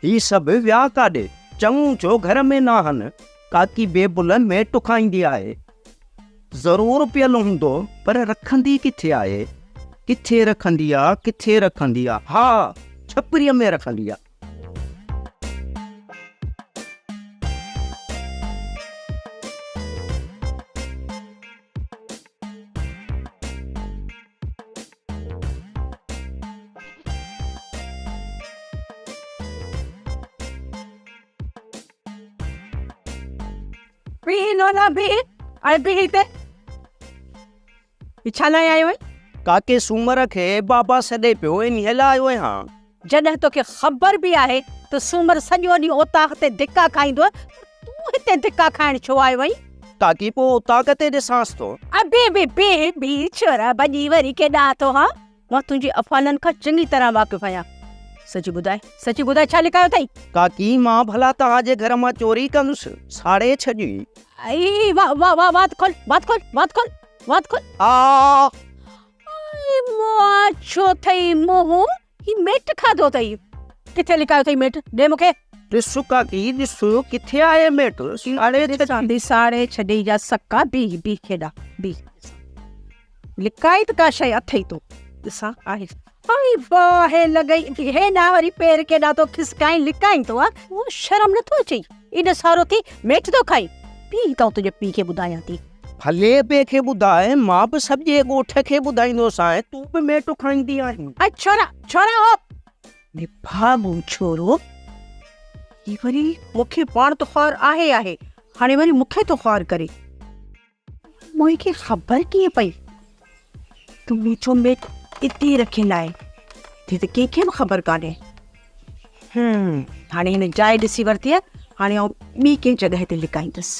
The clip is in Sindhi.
هي سڀ ويا ڪاڏي؟ چڱو ٿيو گهر ۾ ناهن. ڪاڪي بيبل ميٽ کائيندي آهي. ضرور پيل هوندو، پر رکندي ڪٿي آهي؟ ڪٿي رکندي آ، ڪٿي رکندي آ؟ ها، ڇپريء ۾ رکندي آ. بيهه نونا بيهه ۽ بيهه هتي. هي ڇا لاء آيو آهين؟ ڪاڪي سومر کي بابا سڏي پيو انهيء لاء آيو آهيان. جڏهن توکي خبر به آهي ته سومر سڄو ڏينهن اوطاق تي ڌڪا کائيندو آهي پر تون هتي ڌڪا کائڻ ڇو آيو آهين؟ ڪاڪي پوء اوطاق تي ڏسانس ٿو. ابي بي بيهه بيهه ڇورا ڀڄي وري ڪيڏانهن ٿو هان؟ مان تنهنجي افعالن کان چڱي طرح واقف آهيان. سچ ٻڌاء سچ ٻڌاء ڇا لڪايو اٿئي؟ ڪاڪي مان ڀلا توهان جي گهر مان چوري ڪندس؟ ساڙي ڇڏي. اي وا وا وا وات کول وات کول وات کول وات کول. آ. اي مئا ڇو ٿئي منهن هي ميٽ کاڌو اٿئي. ڪٿي لڪايو اٿئي ميٽ ڏي مون کي. ڏس ڪاڪي ڏس ڪٿي آهي ميٽ ساڙي ڇڏي. ساڙي ڇڏي جا سڪا بيهه بيهه کيڏا بيهه لڪائي ته ڪا شيء اٿئي تو ڏسان آهي. اي باهه لڳئي هيڏانهن وري پير ڪيڏانهن ٿو کسڪائين لڪائين ٿو ها اهو شرم نٿو اچئي ايڏو سارو ٿي ميٽ ٿو کائين بيهه ته آئون تنهنجي پيء کي ٻڌايان ٿي. ڀلي ابي کي ٻڌاء، مان به سڄي ڳوٺ کي ٻڌائيندوسانء، تون به ميٽ کائيندي آهين. اي ڇورا، ڇورا هو! نڀاڳو ڇورو، هي وري مون کي پاڻ ته خوار آهي آهي، هاڻي وري مون کي ٿو خوار ڪري. مون کي خبر ڪيئن پئي ته منهنجو ميٽ اتي رکيل آهي، هتي ته ڪنهن کي به خبر ڪانهي. هاڻي هن جاء ڏسي ورتي آهي، هاڻي آئون ٻي ڪنهن جڳهه تي لڪائيندس.